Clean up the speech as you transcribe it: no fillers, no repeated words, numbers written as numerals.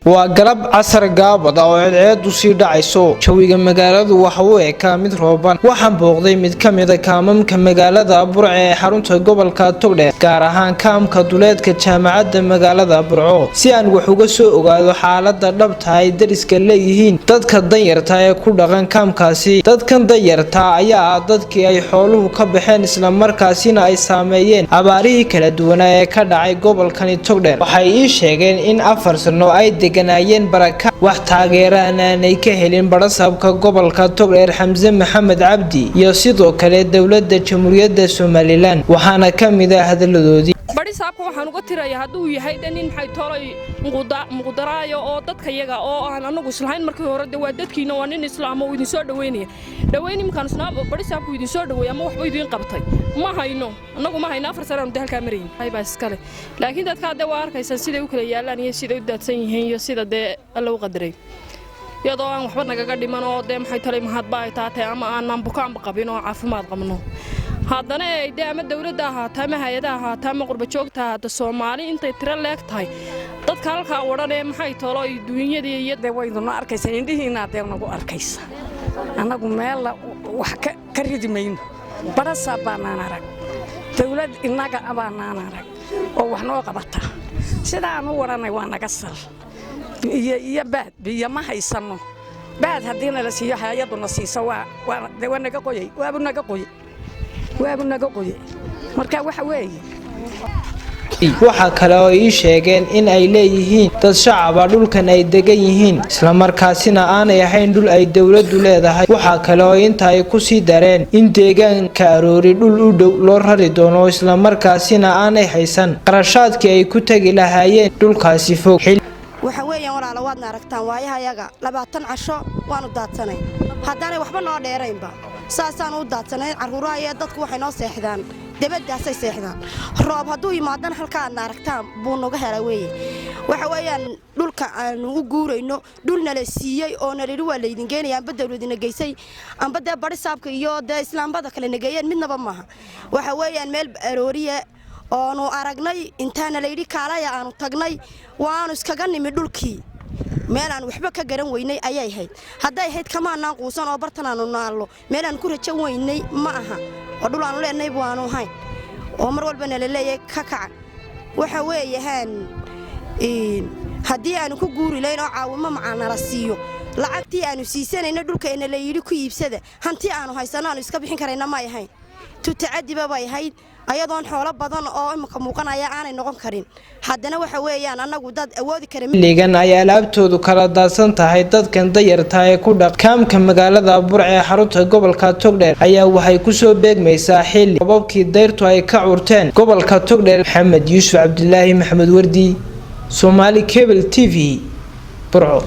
Waa galab casar gaabad ah oo cadceedu sii dhacayso. Jawiga magaaladu waxa uu ekaa mid rooban. Waxaan booqday mid ka mida kaamamka magaalada Burco ee xarunta gobolka Togdheer, gaar ahaan kaamka duleedka jaamacadda magaalada Burco, si aan wax uga soo ogaado xaalada dhabta ay dariska leeyihiin dadka danyarta ee ku dhaqan kaamkaasi. Dadkan danyarta ayaa ah dadkii ay xooluhu ka baxeen, islamarkaasina ay saameeyeen abaarihii kala duwanaa ee ka dhacay gobolkani Togdheer. Waxay ii sheegeen in 4 sano ay deganaayeen baraka, wax taageeraan aanay ka helin badhasaabka gobolka Togdheer Xamse Maxamed Cabdi iyo sidoo kale dowladda Jamhuuriyadda Somaliland. Waxaana ka mid ah hadaladoodii: Badhisaabka waxaan uga tirayaa hadduu yahay de nin maxay toolay muqdaraayo oo dadka yaga oo aan anagu islahayn markii hore de waa dadkiina, waa nin islaam oo idinsoo dhaweynaya dhaweyn imkaan islaam. Badhisaabku idinsoo dhaweey ama waxba idiin qabtay ma hayno, annagu ma hayno. 4 sanaanu de halkaa marayin baa iskale, laakiin dadkaa de waa arkaysaan siday u kala yaalaan iyo siday u daadsan yihiin iyo sida dee Alla u qadaray, iyadoo aan waxba nagaga dhiman oo dee maxay talay mahadba ay taatay ama aanaan bukaanba qabin oo caafimaad qabno. Haddana dee ama dawladda ahaata ama hay-ada ahaata ama qurbajoogta ahaata, Soomaali intay tiro leeg tahay, dadka halkaa wadhan ee maxay tolo duunyadii iyo Dee wayduna arkaysa, indhihiinaa dee nagu arkaysa. Annagu meella wax ka ridi mayno. Badhasaab baanaan arag, dawlad innaga baanaan arag oo wax noo qabata. Sidaan u wadhannay waa naga sal iyo baad. Biyo ma haysanno. Baad haddiina la siiyo, hay-aduna siiso, dee waa naga qoyay, waabu naga qoyay, waabu naga qoyay. Marka waxa weeye Waxaa kale oo ii sheegeen in ay leeyihiin dad shacaba dhulkan ay degan yihiin, islamarkaasina aanay ahayn dhul ay dowladdu leedahay. Waxaa kale oo inta ay kusii dareen in deegaanka Aroori dhul u dhow loo rari doono, islamarkaasina aanay haysan qarashaadkii ay ku tegi lahaayeen dhulkaasi fog. Waxa weeyaan, walaalo, waadna aragtaan waayahayaga. 20 casho waanu daadsanay, haddaanay waxba noo dheeraynba saasaanu u daadsanayn. Carruuraha iyo dadku waxay noo seexdaan debaddaasay seexdaan. Roob hadduu yimaadana halka aadna aragtaan buu naga hela weeye. Waxa weeyaan, dhulka aanu u guurayno dhul nala siiyey oo nalayidhi waa laydin geenaya, amba dawladina geysay, amba dee badhisaabka iyo dee islaambada kale nageeyeen, midnaba maaha. Waxa weeyaan meel Arooriye oonu aragnay intaana layidhi kaalaya, aanu tagnay, waanu iskaga nimi dhulkii. Meel aan waxba ka garan weynay ayay ahayd. Hadday ahayd kamaanaan quusan oo bartan aanu naallo meel aan ku rajo weynay ma aha, oo dhul aanu leenay waanu ahayn oo mar walba nala leeyahay ka kaca. Waxa weeyahaan, haddii aanu ku guuri layn oo caawimo macaa nala siiyo, lacagtii aanu siisanayno dhulkeenna la yidhi ku iibsada, hanti aanu haysanno aanu iska bixin karayna may ahayn. Tutacadiba bay ahayd, ayadoon xoolo badan oo imika muuqanaya aanay noqon karin. Haddana waxa weeyaan annagu dad awoodi kara Xilligan ay alaabtoodu kala daadsan tahay dadkan danyarta ee ku dhaq kaamka magaalada Burco ee xarunta gobolka Togdheer ayaa waxay kusoo beegmaysaa xilli roobabkii dayrtu ay ka curteen gobolka Togdheer. Maxamed Yuusuf Cabdilaahi, Maxamed Wardi, Somaali Cable TV, Burco.